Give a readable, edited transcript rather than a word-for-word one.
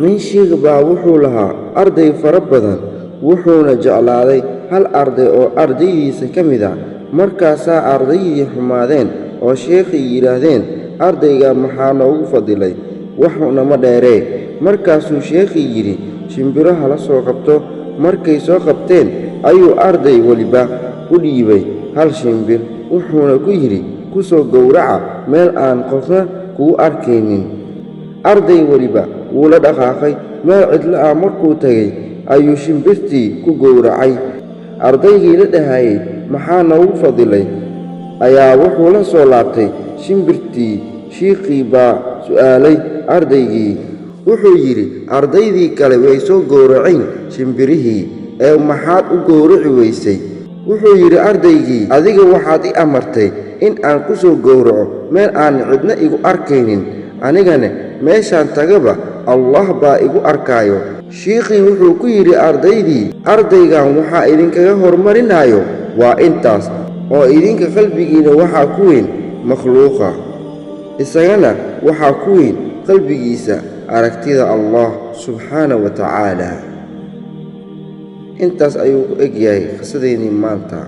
Nin shiikh baa wuxuu lahaa arday fara badan, wuxuuna jeclaaday hal arday oo ardaydiisa ka mid ah. Markaasaa ardaydii xumaadeen oo sheekhii yidhaahdeen, "Ardayga maxaa noogu fadilay? Waxnama dheeree." Markaasuu sheekhii yidhi, "Shimbiro hala soo qabto." Markay soo qabteen ayuu arday weliba u dhiibay hal shimbir, wuxuuna ku yidhi, "Ku soo gowraca meel aan qofna kugu arkaynin." Arday weliba wuu la dhaqaaqay. Meel cidlo ah markuu tegay ayuu shimbirtii ku gowracay. Ardaygii la dhahayey, "Maxaa noogu fadilay?" ayaa wuxuu la soo laabtay shimbirtii. Shiikhii baa su'aalay ardaygii. Wuxuu yidhi, "Ardaydii kale way soo gowraceen shimbirihii, ee maxaad u gowraci weysay?" Wuxuu yidhi ardaygii, "Adiga waxaad i amartay in aan ku soo gowraco meel aan cidna igu arkaynin, anigana meeshaan tagaba Allah baa igu arkaayo." Shiikhii wuxuu ku yidhi ardaydii, "Ardaygan waxaa idinkaga horumarinayo waa intaas oo idinka qalbigiinna waxaa ku weyn makhluuqa, isagana waxaa ku weyn qalbigiisa aragtida Allah subxaana wa tacaala." Intaas ayuu ku eg yahay qisadeennii maanta.